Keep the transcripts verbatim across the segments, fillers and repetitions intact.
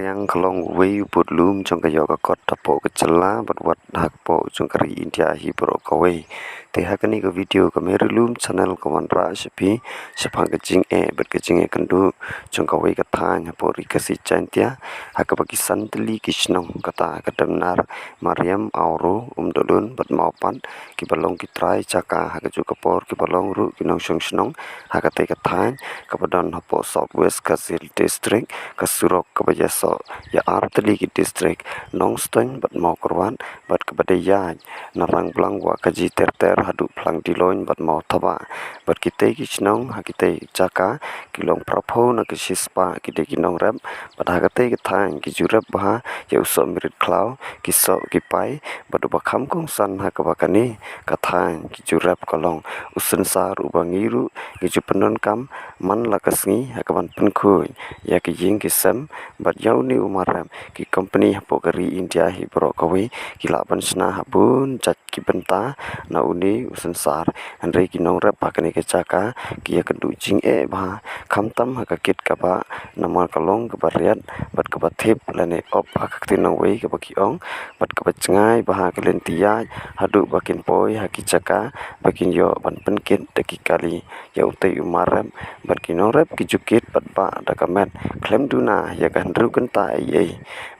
Mariang ka long uwei u budlum jong ka ïoh ka kot hapoh ka jylla bad wat hapoh jong ka ri India hi baroh kawei. Te ha kane ka video ka Meru Lum Channel ka wanrah sha phi shaphang ka jingeh bad ka jingeh kynduh jong kawei ka thaiñ hapoh ri Khasi Jaintia, ha kaba ki san tylli ki shnong kata ka Demnar, Mariam, Awro, Umdolun bad Mawpat, kiba long ki trai jaka ha kajuh ka por, kiba long ruh ki nongshong shnong ha katei ka thaiñ, kaba don hapoh South West Khasi Hills District. Ka surok kaba ïasoh ïa ar tylli ki district, Nongstoiñ bad Mawkyrwat, bad kaba dei ïaid na Rangblang, Wahkaji ter ter haduh Phlang Diloin bad Mawthabah. Bad kitei ki shnong ha kitei jaka ki long phraphew na ki shispah ki dei ki nongrep, bad ha katei ka thaiñ ki ju rep bha ïa u soh mirit khlaw, ki soh ki pai, bad uba kham kongsan ha kaba kane ka thaiñ ki ju rep ka long u synsar uba ngi ruh ngi ju pyndonkam man la ka sngi ha kaban pynkhuid ïa ki ïing ki sem. Bad ïa une u marep, ki company hapoh ka ri India hi baroh kawei ki lah ban shna ha bun jait ki bynta na une u synsar. Hynrei ki nongrep ha kane ka jaka ki ïakynduh jingeh bha, khamtam ha ka kit ka bah, namar ka long kaba riat bad kaba thip lane op ha ka ktien nongwei kaba ki ong, bad kaba jngai bha ka lynti ïaid haduh ba kin poi ha ki jaka ba kin ïoh ban pynkit da ki kali ïa utei u marep. Bad ki nongrep ki ju kit bad bah da ka met khlem duna ïa ka hynriew kynta ei ei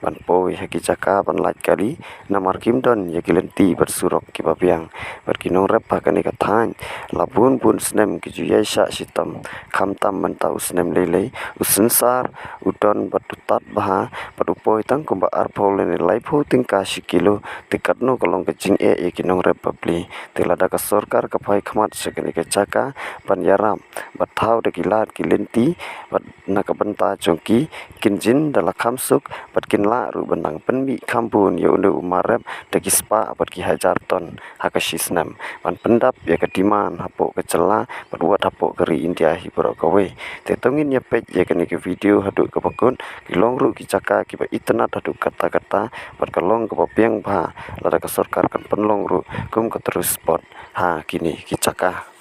ban poi ha ki jaka ban lait kali, namar kim don ïa ki lynti bad surok kiba biang. Bad ki nongrep ha kane ka thaiñ la bun bun snem ki ju ïaishah shitom, khamtam mynta u snem lei lei u synsar u don bad u tad bha, bad u poi tang kumba arphew lane laiphew tyngka shi kilo. Te katno ka long ka jingeh ïa ki nongrep bapli. Te lada ka sorkar ka phai khmat sha kane ka jaka ban ïarap bad thaw da ki lad ki lynti bad na ka bynta jong ki, kin jin da la kham suk bad kin lah ruh ban nang pynmih kham bun ïa une u marep da ki spah bad ki hajar ton ha ka shi snem, ban pyndap ïa ka demand hapoh ka jylla bad wat hapoh ka ri India hi baroh kawei. Te to ngin ïa peit ïa kane ka video haduh kaba kut. Ki long ruh ki jaka kiba itynnad haduh katta katta, bad ka long kaba biang bha lada ka sorkar kan pynlong ruh kum ka tourist spot ha kine ki jaka.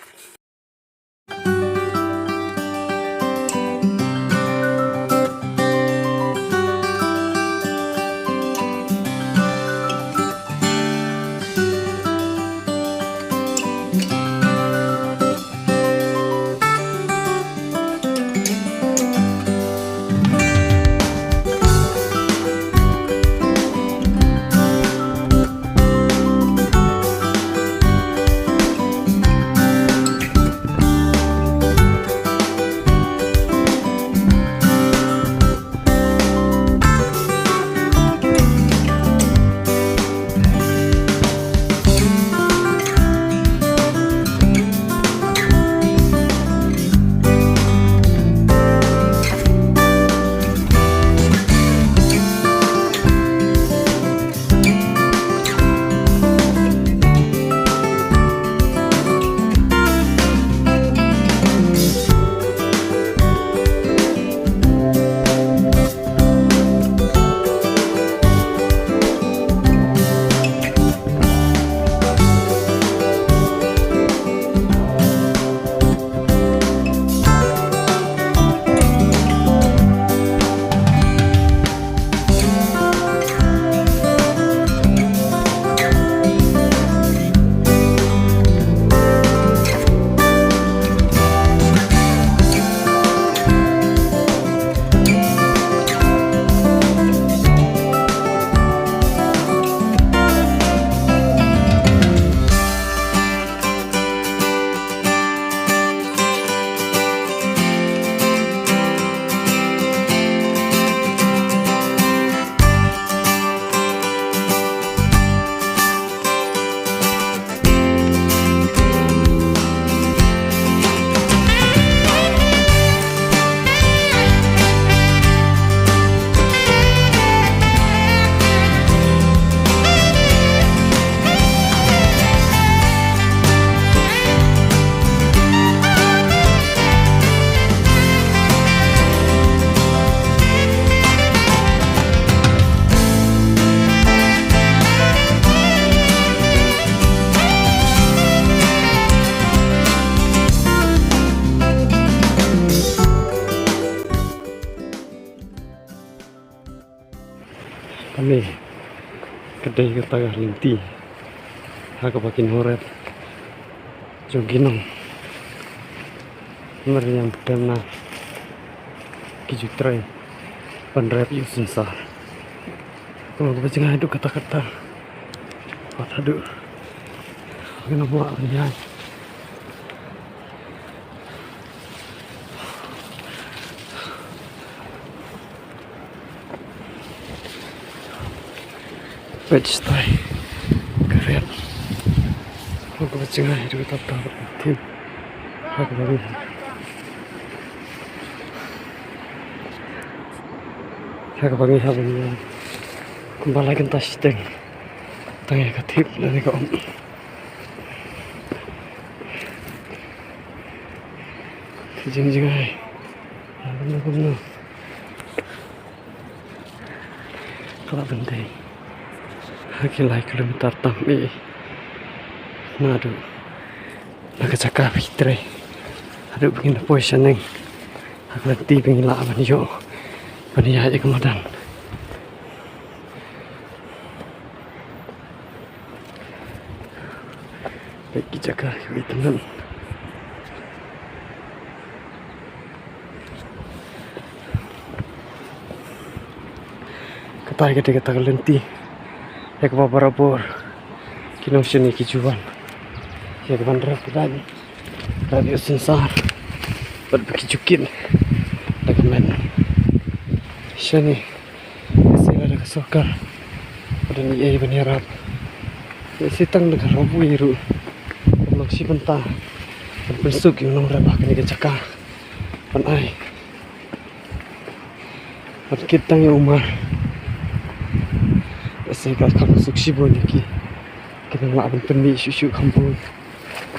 Ne, ka dei kata ka lynti ha kaba ki nongrep jong ki nong Meriam Premna ki ju trei ban rep ïa u synsar. Ka long kaba jngai haduh katta katta. Wat haduh ki nong mlak ban ïaid. Peit shatai ka riat. Haba ka jngai ruh, tap tap tim. Ha kaba ngi, ha kaba ngi, ha kaba ngi. Kumba lai kynta shiteng. Tang ïa ka tip lane ka om. Ka jingjngai. Kumno kumno. Ka lah ban dei ha ki lai kilometer tam eh. Naduh na ka jaka ba ki trei haduh ba ngin da poi shaneng ha ka lynti ba ngin lah ban ïoh ban ïaid ïa ka madan. Peit ki jaka kiba itynnad. Katai ka dei kata ka lynti ïa kaba barabor ki nong shane ki ju wan ïa kaban rep, rep ïa u synsar bad ba ki ju kit da ka met. Shane Lehse lada ka sorkar ka don ei ei ban ïarap, lehse tang da ka rowui ruh kam long shi bynta ban pynsuk ïa u nongrep ha kane ka jaka ban ai ban kit tang ïa u mar. Lehse ka kham pynsuk shibun ïa ki, ki nang lah ban pynmih shuh shuh kham bun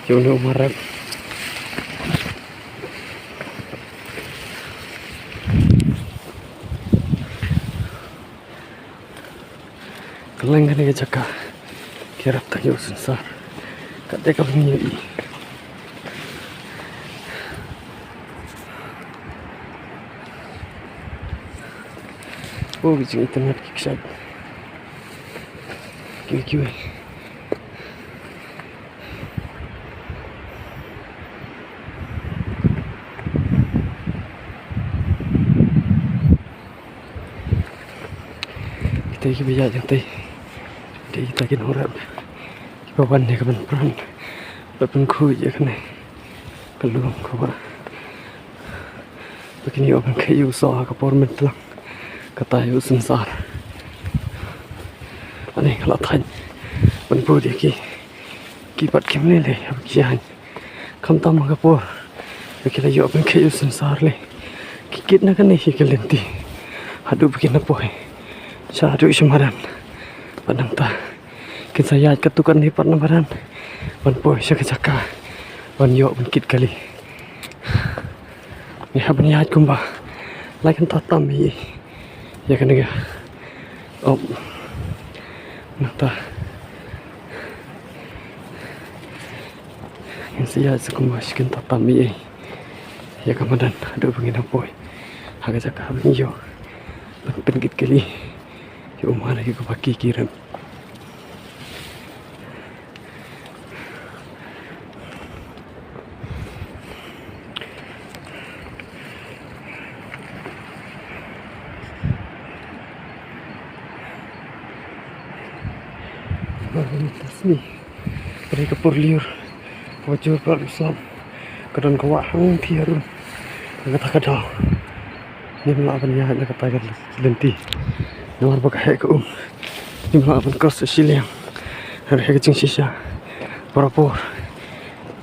ïa une u mar rep. Kylleng kane ka jaka ki rep tang ïa u synsar. Ka dei kaba ngi ïohi. Oh, ki jingitynnad ki kshaid. Kiwei kiwei. Kita kiba ïaid hangtei, kita, kita ki nongrep kiba wan ïa ka ban pran bad pynkhuid ïa kane ka lum kaba ba kin ïoh ban kheit ïa u soh ha ka por mynta. Kata ïa u synsar. Ani nga la thait ban bud ïa ki, ki pat kim lei lei haba ki ïaid. Khamtam ha ka por ba ki la ïoh ban kheit ïa u synsar lei, ki kit na kane hi ka lynti haduh ba kin da poi sha haduh sha madan. Bad nangta kin sa ïaid katto katne pat na madan ban poi sha ka jaka ban ïoh ban kit kali. Ngi hap ban ïaid kumba lai kynta tam hi ïa kane ka, oh, nangta ngin sa ïaid sa kumba shi kynta tam hi ïa ka madan haduh ba ngin da poi ha ka jaka ba ngin ïoh ban pynkit kali ïa u mar ïa kaba ki, ki rep. Ba mynta sngi ka dei ka por lyiur kaba jur palat u slap. Ka don ka wah hangthie harum. Kata ka daw ngim lah ban ïaid na kata ka lynti namar ba ka heh ka um. Ngim lah ban cross shiliang. Hynrei ha ka jingshisha barabor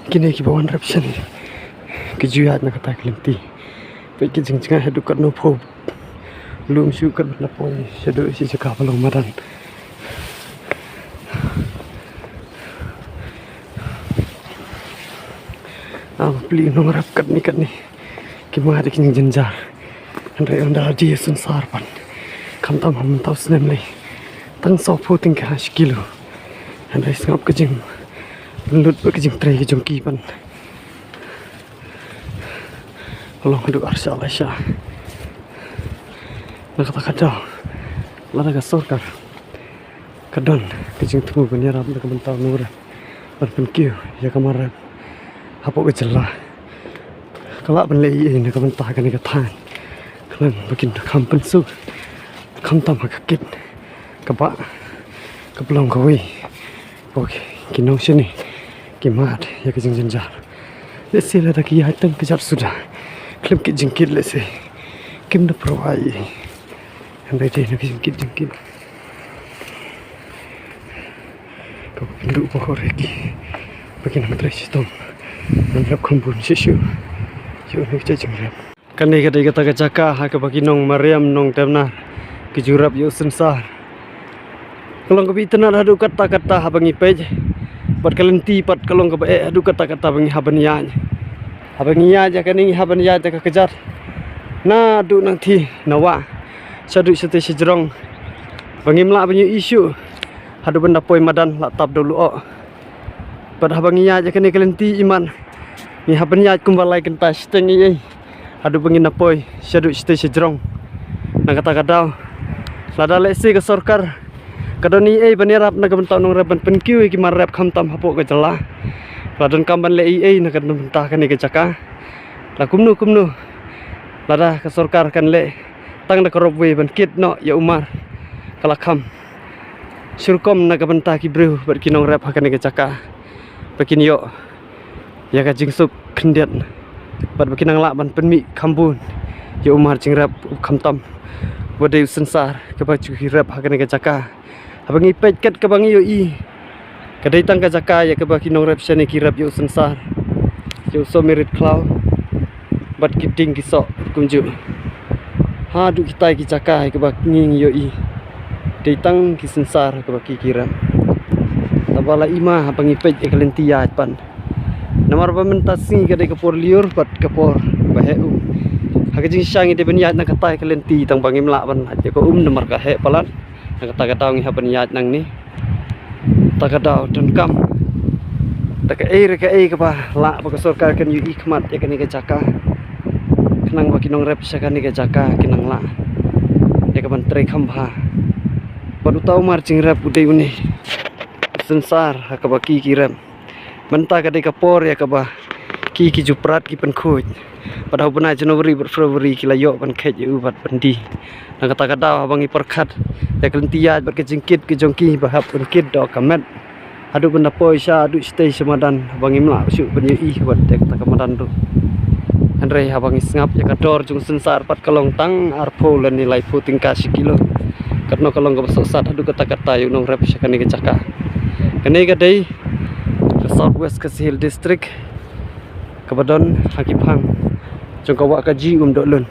kine kiba wan rep shane ki ju ïaid na kata ka lynti. Peit ki jingjngai haduh katno phew lum shuh katba la poi shaduh shi jaka ba long madan. Ap pli nongrep katne katne ki mad ïa ki jingjynjar. Hynrei ynda la die synsar pat, khamtam ha mynta u snem lei, tang sawphew tyngka shi kilo. Hynrei sngap ka jinglut bad ka jingtrei ka jong ki pat. Ka long haduh arshah laishah. Na kata ka daw lada ka sorkar Ka don ka jingthmu ban ïarap na ka bynta u nongrep ban pynkiew ïa ka mar rep hapoh ka jylla. Ka lah ban leh ei ei na ka bynta kane ka thaiñ. Khnang ba kin kham pynsuk, khamtam ha ka kit ka bah, ka blong kawei. Okay, ki nong shane ki mad ïa ka jingjynjar. Lehse lada ki ïaid tang ka jingsuda khlem kit jingkit, lehse kim da pyrwa ei ei. Hynrei dei na ka jingkit jingkit. Ka pynduh ba ka reki ba kin nang trei shitom ban rep kham bun shisha. Ïoh na ka jingrep. Kane ka dei kata ka jaka ha kaba ki nong Mariam nong Temnar ki ju rep ïa u synsar. Ka long kaba itynnad haduh katta katta haba ngi peit. Bad ka lynti pat ka long kaba eh haduh katta katta ba ngi hap ban ïaid. Haba ngi ïaid ïa kane ngi hap ban ïaid da ka kjat naduh nangthie na wah shaduh shatei shajrong ba ngim lah ban ïohi shuh haduh ban da poi madan la tap da u lyoh. Bad haba ngi ïaid ïa kane ka lynti imat ngi hap ban ïaid kumba lai kynta shiteng ei ei haduh ba ngin da poi shaduh shatei shajrong. Na kata ka daw, lada lehse ka sorkar ka don ei ei ban ïarap na ka bynta u nongrep ban pynkiew ïa ki mar rep khamtam hapoh ka jylla, la donkam ban leh ei ei na ka bynta kane ka jaka. La kumno kumno, lada ka sorkar kan leh tang da ka ropwei ban kit noh ïa u mar, ka la kham shyrkhei na ka bynta ki briew bad ki nongrep ha kane ka jaka ba kin ïoh ïa ka jingsuk khyndiat bad ba kin nang lah ban pynmih kham bun ïa u mar jingrep u khamtam uba dei u synsar kaba ju ki rep ha kane ka jaka. Haba ngi peit kat kaba ngi ïohi, ka dei tang ka jaka ïa kaba ki nongrep shane ki rep ïa u synsar, ïa u sohmih rit khlaw bad ki dieng ki soh kumjuh. Haduh kitai ki jaka ïa kaba ngi ngi ïohi, dei tang ki synsar kaba ki ki rep. Tangba la i ma haba ngi peit ïa ka lynti ïaid pat. Namar ba mynta sngi ka dei ka por lyiur bad ka por ba heh um. Ha ka jingshisha ngi dei ban ïaid na katai ka lynti tangba ngim lah ban ïaid ïa ka um namar ka heh palat. Na kata ka daw ngi hap ban ïaid nangne. Kata ka daw donkam da kaei re kaei kaba lah ba ka sorkar kan ïohi khmat ïa kane ka jaka, khnang ba ki nongrep sha kane ka jaka kin nang lah ïa ka ban trei kham bha. Bad uta u mar jingrep u dei une u synsar ha kaba ki ki rep. Mynta ka dei ka por ïa kaba ki ki ju prat ki pynkhuid. Bad ha u bnai January bad February ki la ïoh ban kheit ïa u bad ban die. Na kata ka daw haba ngi pyrkhat ïa ka lynti ïaid bad ka jingkit ka jong ki ba hap ban kit da ka met haduh ban da poi shaduh shatei shamadan, haba ngim lah shuh ban ïohi wat ïa kata ka madan ruh. Hynrei haba ngi sngap ïa ka dor jong u synsar pat ka long tang arphew lane laiphew tyngka shi kilo. Katno ka long kaba sohsat haduh katta katta ïa u nongrep sha kane ka jaka. Kane ka dei ka South West Khasi Hills District kaba don ha ki phang jong ka Wah Kaji Umdohlun.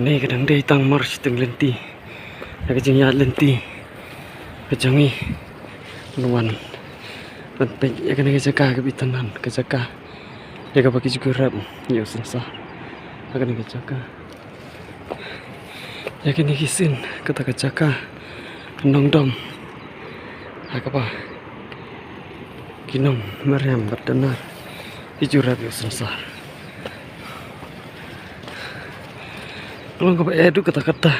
Kane ka dang dei tang marshiteng lynti. Ïa ka jingïaid lynti ka jong ngi. Ngan wan ban peit ïa kane ka jaka kaba itynnad, ka jaka ïa kaba ki ju rep ïa u synsar. Ïa kane ka jaka, ïa kine ki sien, kata ka jaka nongdom ha kaba ki nong Mariam bad Danar ki ju rep ïa u synsar. Ka long kaba eh haduh katta katta.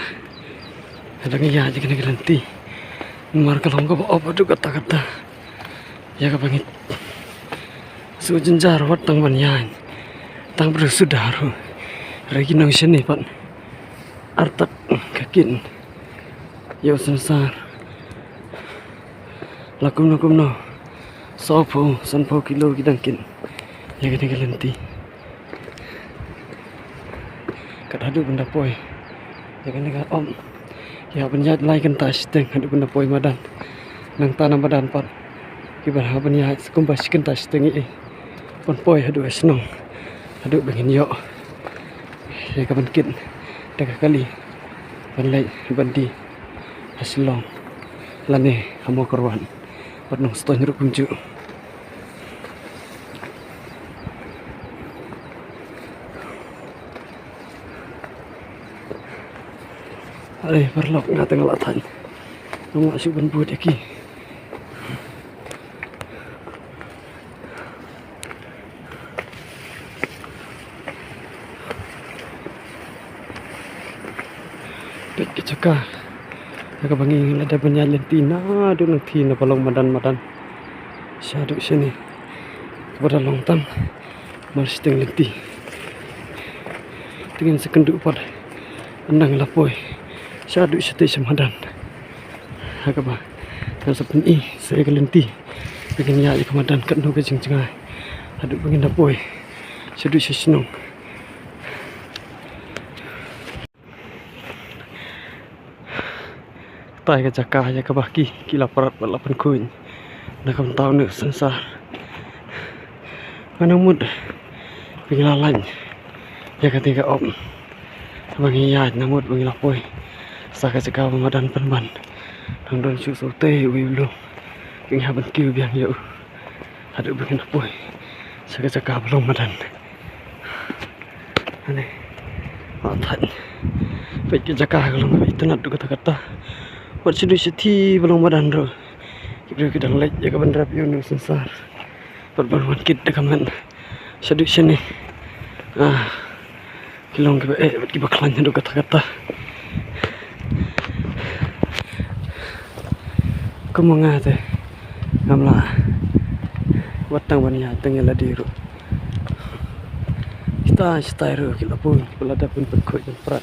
Ka dang ïaid ïa kane ka lynti. Namar ka long kaba op haduh katta katta. Ïa kaba ngi shu jynjar wat tang ban ïaid, tang briew suda ruh. Hynrei ki nong shane pat artat ka kit ïa u synsar. La kumno kumno, sawphew sanphew kilo ki dang kit ïa kane ka lynti. Kat haduh ban da poi ïa kane ka op, ïa ban ïaid lai kynta shiteng haduh ban da poi madan. Nangta na madan pat kiba hap ban ïaid sa kumba shi kynta shiteng ïa ban poi haduh ha shnong, haduh ba ngin ïoh ïa ka ban kit da ka kali ban leit ban die ha Shillong lane ha Mawkyrwat bad Nongstoiñ ruh kumjuh. Are paralok, nga te nga la thait. Ngam lah shuh ban bud ïa ki. Peit ka jaka ïa kaba ngi la dep ban ïaid lynti naduh nangthie naba long madan madan. Shaduh shane kaba da long tang marshiteng lynti. Te ngin sa kynduh pat ynda ngi la poi shaduh shatei sha madan. Ha kaba ngan sa pyni sa ïa ka lynti ba ngin ïaid ïa ka madan katno ka jingjngai haduh ba ngin da poi shaduh sha shnong. Kata ka jaka ïa kaba ki, ki la prat bad la pynkhuid na ka bynta une u synsar. Nga nang mut ba ngi la lait ïa kata ka op ba ngi ïaid, nang mut ba ngi la poi sa ka jaka ba madan pynban. Nang don shuh sa utei uwei u lum ba ngi hap ban kiew biang ïa u haduh ba ngin da poi sha ka jaka ba long madan. Ane, ah, thait. Peit ka jaka ka long kaba itynnad haduh katta katta. Wat shaduh shathie ba long madan ruh ki briew ki dang leit ïa ka ban rep ïa une u synsar bad ban wan kit da ka met. Shaduh shane, ah, ki long kiba eh bad kiba khlaiñ haduh katta katta. Kum ma nga te ngam lah wat tang ban ïaid tang ïa lade ruh. Shatai shatai ruh ki la bun, ki la dep ban pynkhuid ban prat.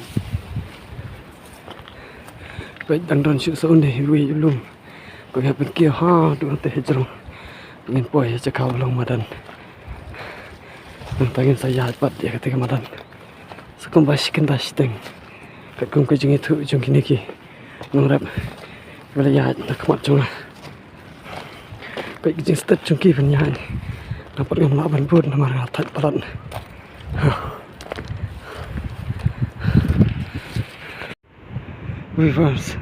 Peit, dang don shuh sa une uwei u lum ba ngi hap ban kiew haduh hangtei hajrong ba ngin poi ha jaka ba long madan. Nangta ngin sa ïaid pat ïa kata ka madan sa kumba shi kynta shiteng, katkum ka jingithuh jong kine ki nongrep ba la ïaid na khmat jong nga. Peit ka jingstet jong ki ban ïaid. Nga pat ngam lah ban bud namar nga thait palat. Viewers,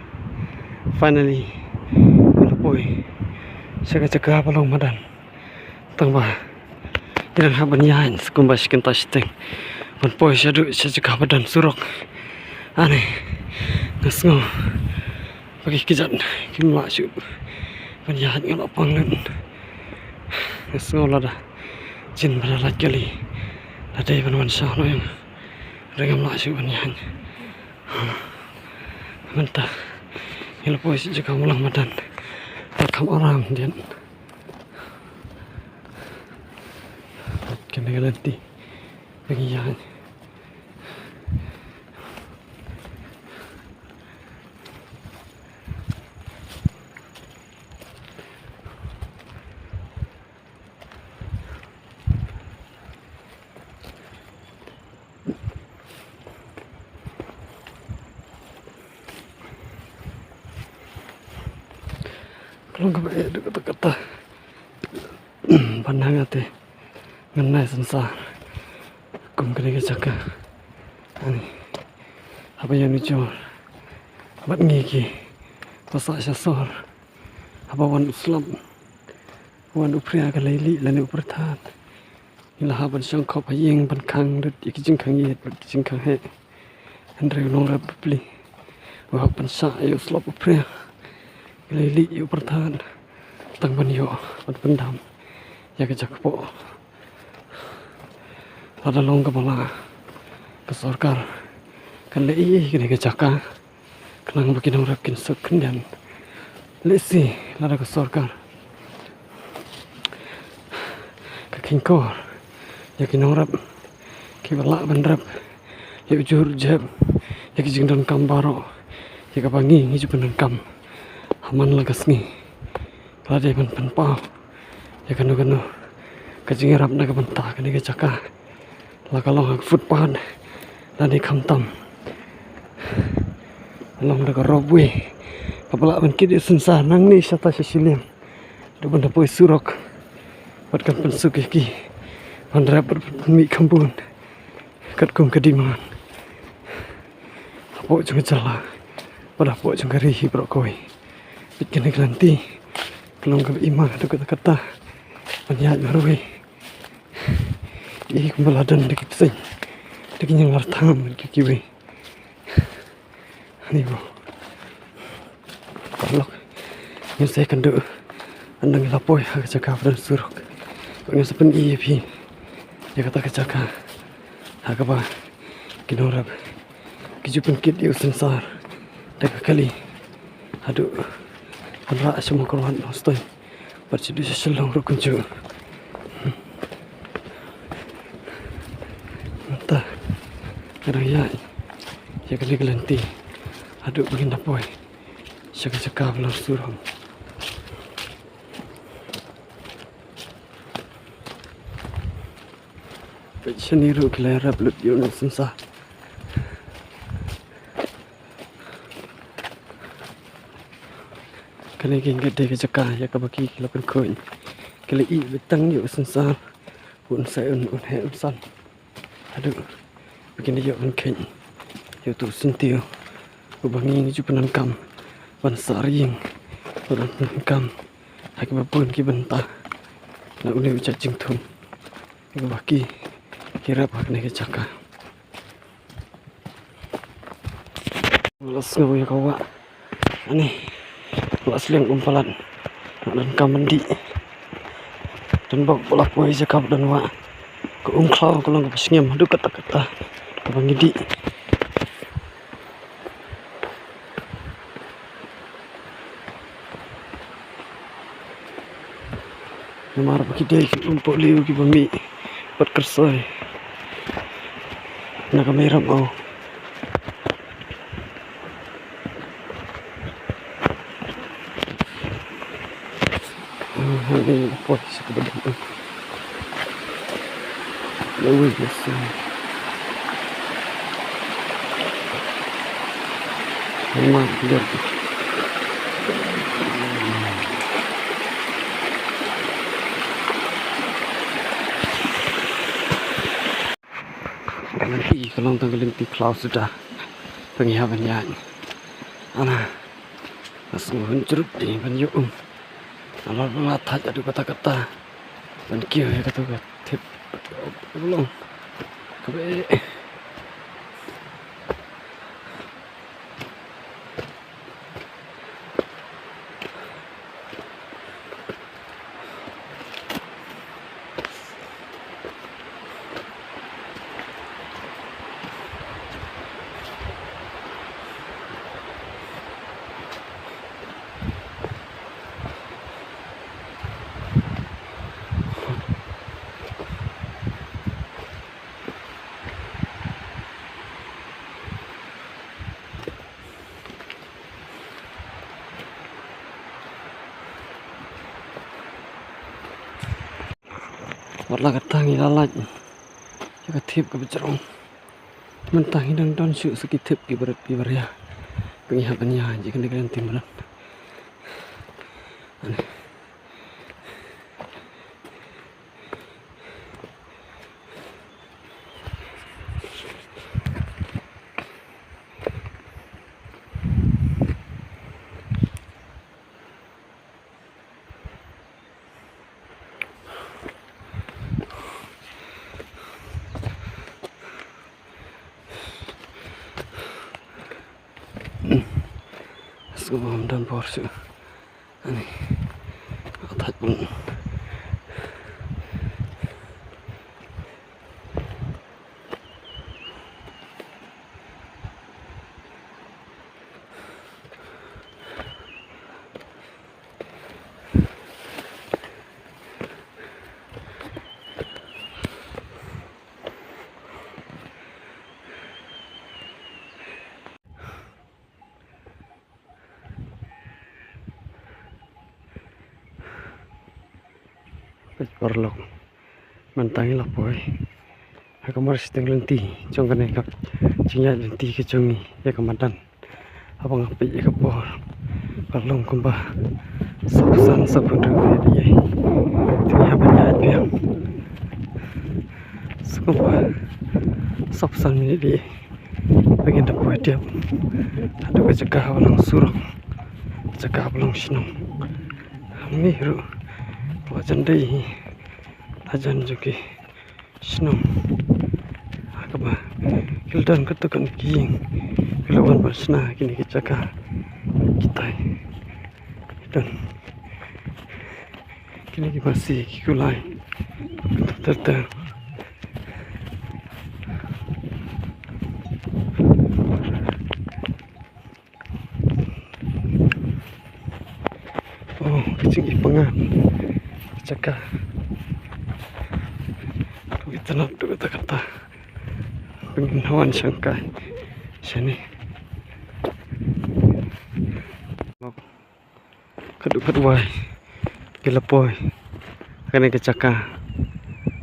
finally ngi la poi sha ka jaka ba long madan. Tang ba ngi dang hap ban ïaid sa kumba shi kynta shiteng ban poi shaduh sha jaka ba don surok. Ane, nga sngew ba ki kjat kim lah shuh ban ïaid, nga la pang lut. Nga sngew lada jin ba la lait kali la dei ban wan sha noh ïa nga. Hynrei ngam lah shuh ban ïaid. Mynta ngi la poi sha jaka ba long madan. Ka kham aram diat. Kane ka lynti ba ngi ïaid. Ka long kaba eh haduh katta katta. Ban nang ate ngan nai synsar kum kane ka jaka. Ani. Haba ïa u jor bad ngi ki ba sah sha sor, haba wan u slap, wan u phria ka leilieh lane u pyrthat, ngi la hap ban shong khop ha ïing ban khang rit ïa ki jingkhang ïit bad ki jingkhang heh. Hynrei u nongrep bapli u hap ban shah ïa u slap u phria ka leilieh ïa u pyrthat tang ban ïoh ban pyndam ïa ka jaka kpoh. Lada long kaba lah, ka sorkar kan leh ei ei kane ka jaka khnang ba ki nongrep kin suk khyndiat. Lehse lada ka sorkar ka kheiñkor ïa ki nongrep kiba lah ban rep ïa u jur u jep, ïa ki jingdonkam baroh ïa kaba ngi ngi ju pyndonkam ha man la ka sngi. Ka la dei ban pynpaw ïa kano kano ka jingïarap na ka bynta kane ka jaka, la ka long ha ka footpath lane khamtam long da ka ropeway kaba lah ban kit ïa u synsar nangne shata sha shiliang, da ban da poi surok bad kan pynsuk ïa ki ban rep bad ban mih kham bun katkum ka demand hapoh jong ka jylla bad hapoh jong ka ri hi baroh kawei. Bad kane ka lynti ka long kaba i ma haduh katta katta ban ïaid marwei. Ki i kumba la don da ki bseiñ, da ki ñianglartham bad ki kiwei. Ani bo. Lok. Ngin sa ïakynduh ynda ngi la poi ha ka jaka ba don surok. Bad ngan sa pyni ïa phi ïa kata ka jaka ha kaba ki nongrep ki ju pynkit ïa u synsar da ka kali haduh ban rah sha Mawkyrwat, Nongstoiñ bad sha duh sha Shillong ruh kumjuh. Mynta nga dang ïaid ïa kane ka lynti haduh ba ngin da poi sha ka jaka ba long surok. Peit shane ruh ki la ïarep lut ïa u nongsynsar. Kane ka dei ka jaka ïa kaba ki la pynkhuid, ki la ïeh beit tang ïa u synsar, un sai un, un heh un san. Haduh ba kin ïoh ban kheiñ ïa uto u syntiew uba ngi ngi ju pyndonkam ban sah ïing, ban pyndonkam ha kiba bun ki bynta na une u jait jingthung ïa kaba ki, ki rep ha kane ka jaka. Nga la sngew ïa ka wah. Ani, wah sliang um palat. Nga donkam ban dih. Don bok ba la poi jaka ba don wah. Ka um khlaw ka long kaba sngem haduh katta katta kaba ngi dih. Namar ba ki dei ki um pohliew kiba mih bad kyrsoi na ka mei Ramaw. Ka lynti ka long tang ka lynti khlaw suda. Pynïaid ban ïaid. Ana. Nga sngew hun jrut dei ban ïoh um. Nga la, nga la thait haduh katta katta ban kiew ïa kato ka thep. Ka long kaba eh. Wat la katta ngi la lait ïa ka thep kaba jrong. Mynta ngi dang don shuh sa ki thep kiba rit kiba ria. Pynïaid ban ïaid ïa kane ka lynti madan. Sngewbha ym don bor shuh. Ani. Atat bun. Peit paralok. Mynta ngi la poi ha ka marshiteng lynti jong kane ka jingïaid lynti ka jong ngi ïa ka madan. Haba nga peit ïa ka por ka long kumba sawphew san sawphew hynriew minit ïa. Te haba ïaid biang sngewbha sawphew san minit ïa. Ba ngin da poi tiap haduh ka jaka ba long surok, jaka ba long shnong. Hangne ruh la jan dei hi la jan jong ki shnong. Ha kaba ki la don katto katne ki ïing ki la wan ban shna kine ki jaka kitai. Don kine ki masi ki kulai ter ter. Oh, ka jingïapanga ka jaka. Ka itynnad, ka itynnad kata. Pynban wan shangkai shane. Ka dei pat wai ki la poi ha kane ka jaka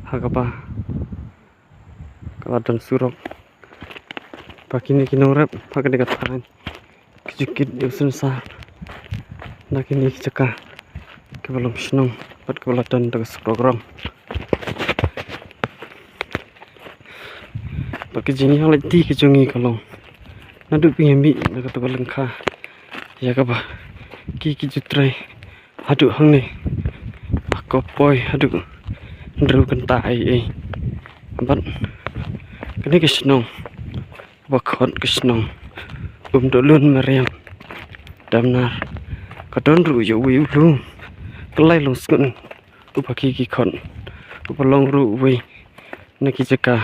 ha kaba ka la don surok. Ba kine ki nongrep ha kane ka thaiñ ki ju kit ïa u sensar na kine ki jaka kiba long shnong bad kiba la don da ka surok rong. Bad ka jingïaid lynti ka jong ngi ka long naduh ba ngi mih na kata ka lyngkha ïa kaba ki ki ju trei haduh hangne. Ka poi haduh hynriew kynta ei ei. Bad kane ka shnong ba khot ka shnong Umdohlun Mariam Damnar. Ka don ruh ïa uwei u lum ka lai long sngewbha uba ki ki khot uba long ruh uwei na ki jaka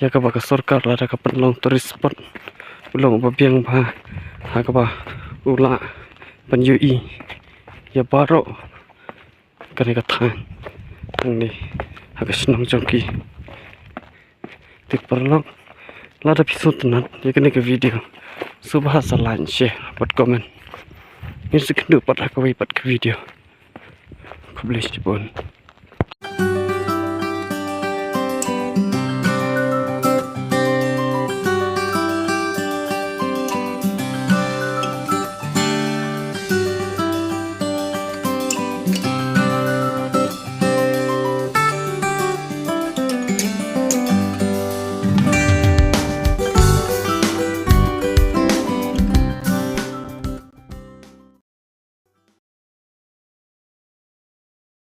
ïa kaba ka sorkar lada ka pynlong tourist spot u long uba biang bha ha kaba u lah ban ïohi ïa baroh kane ka thaiñ hangne ha ka shnong jong ki. Te paralok, lada phi sngewtynnad ïa kane ka video, sngewbha sa like, share bad comment. Ngin sa ïakynduh pat ha kawei pat ka video. Khublei shibun.